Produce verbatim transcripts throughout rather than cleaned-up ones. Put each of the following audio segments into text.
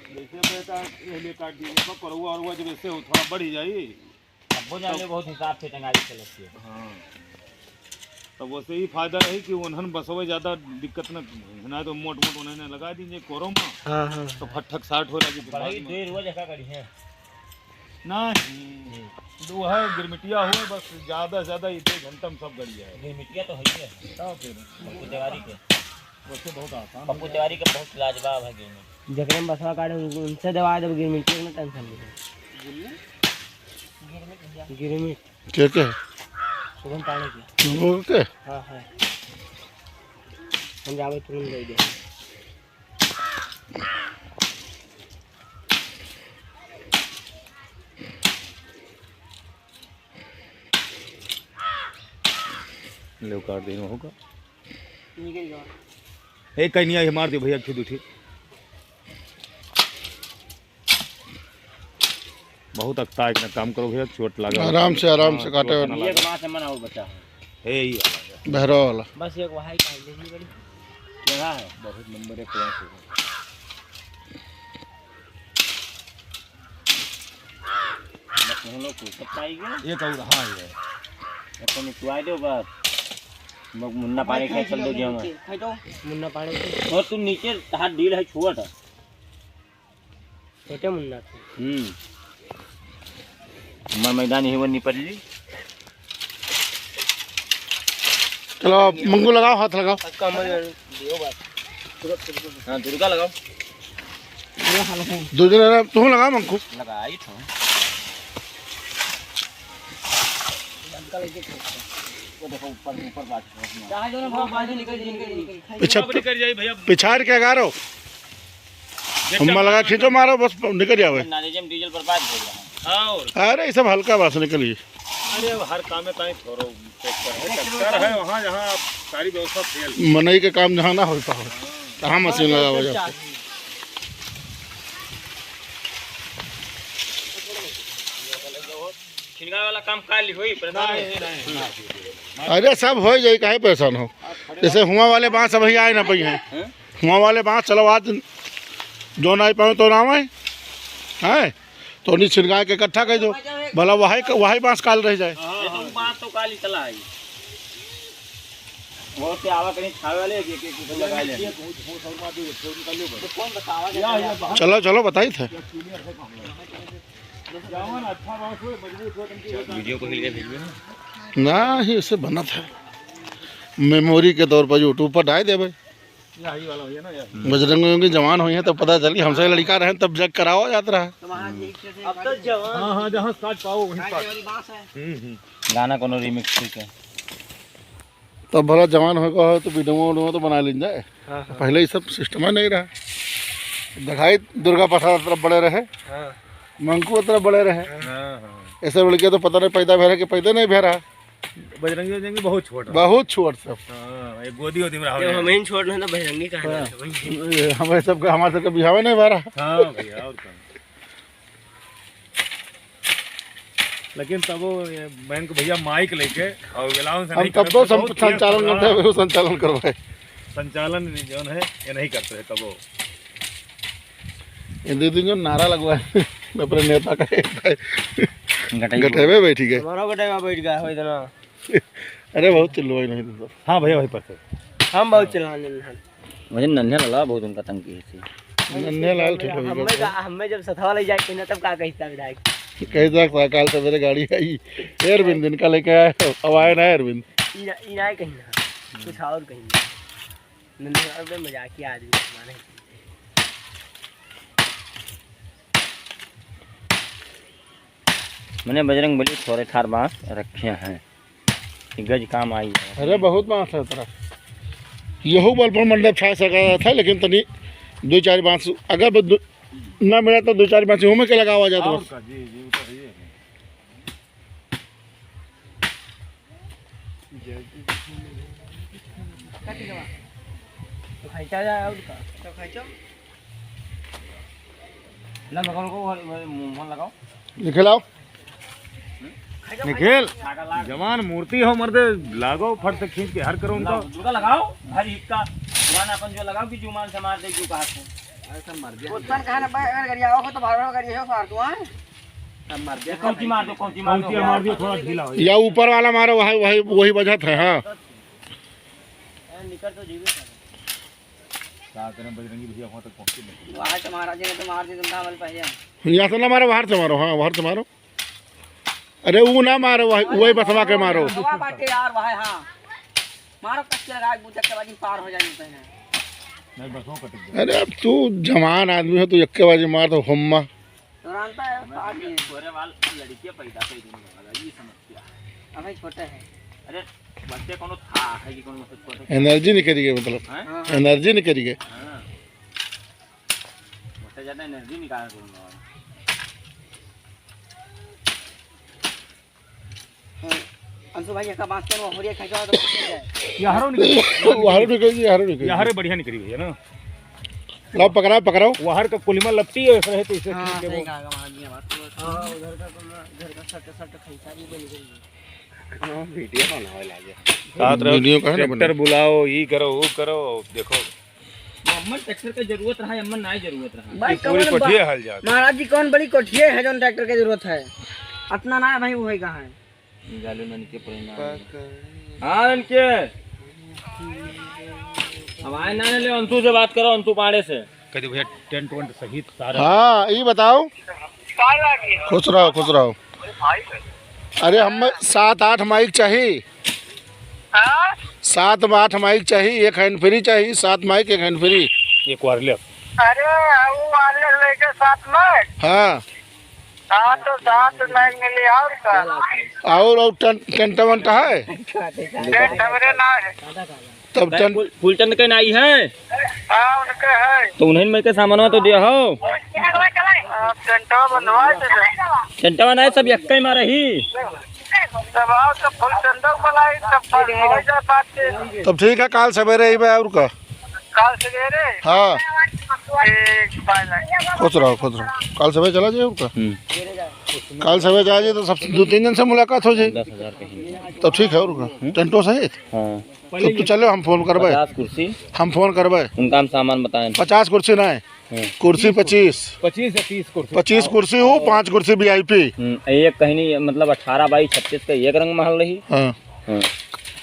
जैसे बेटा ये ले काट दीजिए, तो करौआ अरुआ जब ऐसे हो, थोड़ा बढ़ ही जाई। अब वो जाने बहुत हिसाब से टंगाई चलत है। हाँ। तब वैसे ही फायदा है कि उन्हन बसवे ज्यादा दिक्कत न है, ना तो मोट मोट उन्हन लगा दीजिए कोरो में। हाँ, हाँ। तो फटक साट हो जाएगी, फिर बढ़ाई बाद में। दो रोज ऐसा करी है। नहीं, तो है गिरमिटिया हुए, बस ज्यादा से ज्यादा ये दो घंटा में सब गड़ी है। गिरमिटिया तो है ही है। तो फिर पप्पू तिवारी के। वैसे बहुत आसान हो पप्पू जाए। तिवारी के बहुत लाजवाब है गिरमिट। जकरे में बसवा काटे, उन-, उनसे दवा देब, गिरमिट के ना टेंशन लीजिए। गिरमिट भैया। गिरमिट। के के? शुभम पांडे के। शुभम के? हाँ, है। हम जावे तुरंत दे दे। ले उतार दे, होगा। निकल गया। ए, कहीं नहीं आई, मार दे भैया, खुद उठी। बहुत अकता है, इतना काम करो भैया, चोट लगा। आराम से, आराम हाँ, से काटे चोट वाला। ना ये लगा। कहाँ से मना और बचा है? ए, ये वाला है। बहरा वाला। बस एक वहाई का है, देखनी पड़ी। क्या है? बहुत नंबर एक क्लास है। बस हम लोग को सब पाई गए। एक और, हाँ, ये है। एक तो निचवाई दो बस। म-, मुन्ना पानी खाए चल दो गेम में। खाई दो। मुन्ना पानी के। और तू नीचे हाथ डील है, छुअट है। छोटे मुन्ना के। हम्म। हमार मैदान यही वो निपट ली। चलो, मंगू लगाओ, हाथ लगाओ। हाँ, दुर्गा लगाओ। दो जने रहा, तुम लगाओ मंगू। लगाई था। वो देखो, ऊपर, ऊपर बात है। पीछे, निकल जाई, निकल जाई, निकल जाई। पीछे हट के अगारो। हम्मा लगा खींचो, मारो, बस निकल जावे। नाले में डीजल बर्बाद हो गया। हाँ, और अरे, ये सब हल्का बस निकलिए। अरे, अब हर काम में ताई थोड़ो ट्रैक्टर है, ट्रैक्टर है, वहाँ जहाँ सारी व्यवस्था फेल। मनई के काम जहाँ ना हो पावे, तहाँ मशीन लगावा जाता। छिनगा वाला काम काल होई, परेशान नहीं, नहीं, नहीं। अरे, सब हो जाई, काहे परेशान हो? जैसे हुआ वाले बांस अभी आए ना पई हैं। हैं? हुआ वाले बांस चलो आज जो ना आई पावे तो ना आवे, हैं? तो नहीं छिनगा के इकट्ठा कर दो, भला वही, वही बांस काल रह जाए। हाँ, ये तो हाँ। बांस तो काल ही चला है। वो से आवा कहीं छावे वाले, एक, एक, एक लगा ले। चलो, चलो, बताई थे। वीडियो को हिल के भेजबे ना। ना ही, इसे बनत है। मेमोरी के तौर पर YouTube पर डाल देबे। बजरंग बजरंगी जवान होई है तो पता चली, हमसे लड़का रहे तब जग करावा जात रहा। अब तो जवान। हाँ, हाँ, जहाँ काट पाओ वहीं काट। हम्म, हम्म। गाना कोनो रिमिक्स ठीक है। तब भला जवान हो गया हो तो वीडियो वीडियो तो बना लीन जाए। हाँ, हाँ। पहले ये सब सिस्टम नहीं रहा। दिखाई दुर्गा प्रसाद तरफ बड़े रहे, हाँ। मंकू तरफ बड़े रहे। हाँ, हाँ। ऐसे लड़के तो पता नहीं पैदा भे रहा कि पैदा नहीं भे रहा। बजरंगी, बजरंगी बहुत छोट रहा। बहुत छोट सब। हाँ, एक गोदी वोदी में रहा जब है। हम ही छोट रहे तो बजरंगी कहाँ हाँ। रहे? ये हमारे सबका, हमारे सबका बिहावे नहीं भे रहा। हाँ भैया, और क्या। लेकिन तब वो ये बैंक भैया माइक लेके और वेलावन से हम नहीं तब करते, तो सं-, बहुत तेज संचालन करवाए। करते हैं, वो संचालन करवाए। संचालन जौन है, ये नहीं करते हैं तब वो। ये दो दिन जो नारा लगवा है, अपने नेता का एक है। गटई गटई में बैठी गए। हमारा गटई में बैठ गया है इतना। अरे बहुत चिल्लवाई नहीं तो। हाँ भैया, वहीं पर थे। हम बहुत चिल्लाने में हैं। मुझे नन्हे लाला बहुत उनका तंग की थी। नन्हे लाल ठीक हो गया। हमें का, हमें जब सथवा ले जाए कहीं ना तब का कही था विधायक। कही था काल सवेरे गाड़ी आई, अरविंद इनका लेके आए, अब आए ना अरविंद। ई ना, ई ना कहीं ना, कुछ और कहीं ना। नन्हे लाल बे मजाकिया आदमी माने। मैंने बजरंग बली थोड़े थार बांस रखे हैं। गज काम आई है। अरे, बहुत बांस है तेरा। यहू बल पर मंडप छा सका था, लेकिन तनी दो चार बांस अगर ब-, दो, ना मिला तो दो चार बांस यहू में के लगावा जात और बस। का, जी, जी, वो तो है ही है। तो खाइचा जाए और का? तो खाइचा? ना, लगाओ, लगाओ, मुंह लगाओ। निकल आओ। निखिल, जवान मूर्ति हो मर्दे, लागो फट से खींच के हर करो उनका। दुर्गा लगाओ, भारी हिक्का, जुबान अपन जो लगाओ कि जुबान से मार दे, जो कहा था। अरे सब मर गया। उत्पन्न कहाँ ना बा-, अगर गरिया हो तो बाहर हो, गरिया हो फाड़ दूँ, हाँ? सब मर गया। कौची मार दो, कौची मार दो। कौची मार दो, थोड़ा ढीला हो। या ऊपर वाला मारो, वही, वही, वही बजत है, हाँ। ए, निकल तो जीवे। क्या करें बजरंगी भैया, वहाँ तक पहुँचे नहीं। बाहर से मारा जी, नहीं तो मार दी तुम, कहाँ वाले पहले। यहाँ से ना मारो, बाहर से मारो, हाँ, बाहर से मारो। अरे ऊ ना मारो, वही, वही बसवा के मारो। हवा बाटे यार, वही, हाँ। मारो कस के लगा, बुझक के बाजी पार हो जाएगी पहले। नहीं, बसवा कट गया। अरे अब तू जवान आदमी हो, तू यक्के बाजी मार तो होम्मा। तुरंत है, फाड़ दिए। तोरे वाल लड़कियां पैदा कर देने वाला, ये समस्या। अबे छोटे हैं। अरे, बच्चे कोनो था, है कि कोनो मतलब छोटे। एनर्जी निकल गई मतलब। हैं? हाँ। एनर्जी निकल गई। हाँ। उससे ज्यादा एनर्जी निकाल दूंगा। अंशु भाई, एका बांस के वो होरिया खींचा तो फूट जाए। यारो निकल गई। यारो निकल गई, यारो निकल गई। यारो बढ़िया निकली भैया ना। लाओ पकड़ाओ, पकड़ाओ। वहर का कुलिमा लपटी है, ऐसे रहे तो इसे हाँ, खींच के सही वो। कहा, कहा, दिया बात। हाँ, उधर का कुलिमा, इधर का सट, सट खींचा भी बन गई। हाँ, वीडियो बनावे लागे। साथ रहो, वीडियो काहे ना ट्रैक्टर बनावे? बुलाओ, ई करो, वो करो, देखो। अम्मन ट्रैक्टर के जरूरत रहा, अम्मन नाई जरूरत रहा। भाई, पूरी कौन कोठिए बा-, हाल जात। महाराज जी, कौन बड़ी कोठिए है जौन ट्रैक्टर के जरूरत है? अतना ना है भाई, वो है कहाँ है? निकालो ना, नीचे पड़े ना। हाँ, इनके। अब आए ना, ले अंशु से बात करो, अंशु पांडे से। कह दो भैया, टेंट वेंट सहित सारा। हाँ, ई बताओ। खुश रहो, खुश रहो। अरे, हमें सात आठ माइक चाही। हाँ? सात आठ माइक चाही, एक हैंड फ्री चाही, सात माइक, एक हैंड फ्री। एक वायरलेस। अरे, वो वायरलेस लेके सात माइक? हाँ। हाँ, तो सात माइक मिली और का? और, और टेंट, टेंट वेंट है? टेंट हमरे ना है। तब भाई, टेंट फूल-, फूलचंद के नाई है? हाँ, उनके है। तो उन्हें में के सामानवा तो दिया हो। हाँ, टेंटवा बंधवा दे दे। टेंटवा नहीं, सब यक्के में रही। सब आओ, सब फूलचंदो को लाई, सब बंधवा जा बात के। तब ठीक है, काल सवेरे अइबे और का? काल सवेरे? हाँ। ठीक, बाय, बाय। खुश रहो, खुश रहो। काल सवेरे चला जाए और का? हम्म। काल सवेरे चला जाए तो सब दो तीन जन से मुलाकात हो जाए। दस हजार कहीं। तब ठीक है और का? हम्म। टेंटो सहित? हाँ। तब तू चलो, हम फोन करबे। पचास कुर्सी। हम फोन करबे। उनका हम सामान बताएं। पचास कुर्सी ना है। हाँ। कुर्सी पच्चीस। पच्चीस या तीस कुर्सी। पच्चीस कुर्सी हो, पाँच कुर्सी वी आई पी। हम्म, एक कहीं नहीं, मतलब अठारह बाई छत्तीस का एक रंग महल रही। हाँ। हाँ।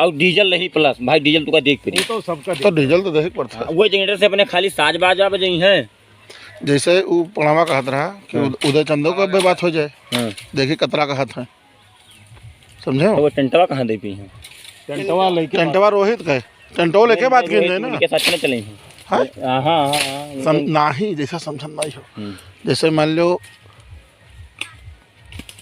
और डीजल रही प्लस, भाई डीजल तुका देख पड़ी। वो तो सबका तो देख। डीजल तो देखे के पड़ता है। हाँ, वो जनरेटर से अपने खाली साज बाजा बजाई हैं। जैसे वो पड़वा कहत रहा कि हाँ। उद-, उदय चंदो का भी बात हो जाए। हाँ। देखी कतरा कहत है। समझे हो? तो वो टेंटवा कहाँ दे पी हैं? टेंटवा लेके टेंटवा रोहित का है। टेंटवा लेके बात की रोहित जाए ना। उनके साथ में चले हैं। हाँ? हाँ, हाँ, हाँ, हाँ, सम-, उनके नहीं, जैसा समझन नहीं हो। हम्म। जैसे मान लो,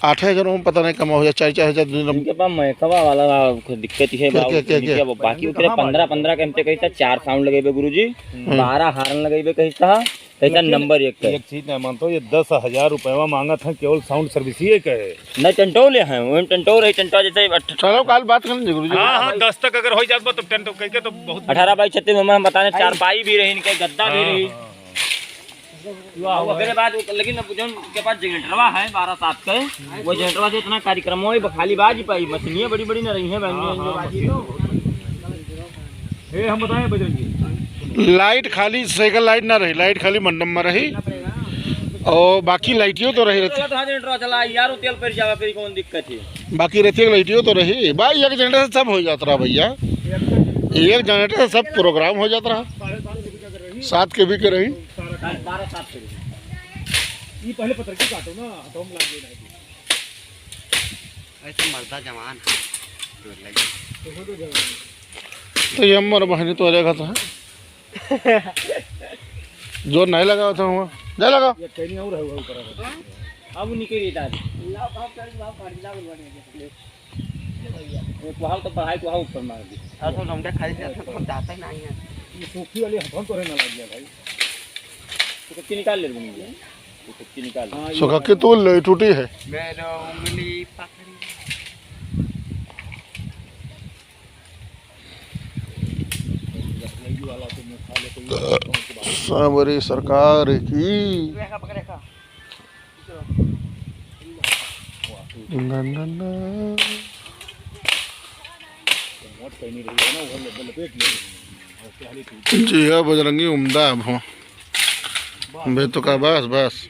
आठ हजार में पता नहीं कमा हो जाए, चार, चार हजार दिन। इनके पास मैकवा वाला कुछ दिक्कत ही है, क्या, बाबू, क्या, क्या, इनके क्या? वो बाकी वो कह रहे, पन्द्रह, पन्द्रह के हमसे कहता, चार साउंड लगेबे गुरुजी, हम्म। बारह हार्न लगेबे कहता, कहता लेकिन नंबर एक है। एक चीज नहीं मानता हूँ, ये दस हजार रुपया मांगत हैं, केवल साउंड सर्विस ही एक है। नहीं, टेंटो ले हैं, वो टेंटो रही, टेंटो जैसे अठ-, चलो, काल बात कर लेंगे गुरुजी। हाँ, हाँ, दस तक अगर हो जात बा, तो टेंटो कह के तो बहुत अठारह बाई छत्तीस में हम बताने, चारपाई भी रही, इनके गद्दा भी हाँ, रही। हाँ। वाह, वाह। ओकरे बाद वो, लेकिन अब जौन के पास जनरेटरवा है बारह सात के, वो जनरेटरवा से इतना कार्यक्रम हो, खाली बाज पाई, मशीनियाँ बड़ी बड़ी ना रही हैं, बहन हाँ, जो हाँ, बाजी मशीन तो। ए, हम बताएं बजरंग जी। लाइट खाली साइकिल लाइट ना रही, लाइट खाली मंडप में रही और बाकी लाइटियों तो रही रहती। तो हाँ, जनरेटर चला यार, वो तेल पर जावा, फिर कौन दिक्कत है? बाकी रहती है लाइटियों तो रही भाई, एक जनरेटर से सब हो जात रहा भैया, एक जनरेटर से सब प्रोग्राम हो जात रहा। सात के भी के रही। बारह सात के रही। ये पहले पत्थर की काटो ना, तो हम लागे ना। ऐसे मर्दा जवान है। तो ये हमर बहनी तोरे घर से है। जोर नहीं लगावा था हुआ। जा लगा। ये कहीं और है, वो ऊपर है। अब निकल रही दादी। ये कोहा तो पढ़ाई कोहा ऊपर मार दी। हाँ, तो लौंडे खाली जाते हैं, तो हम जाते ही नहीं हैं। ये सूखी वाली हथौन तो रहने लग गया भाई। तो कच्ची निकाल ले, बनी है। तो कच्ची निकाल ले। हाँ, ये सुखा के तो ले टूटी है। मेरा उंगली पकड़ी। सांवरी सरकार की। ना, ना, ना। जी हाँ, बजरंगी उम्दा अब हो। बे तो का, बस, बस।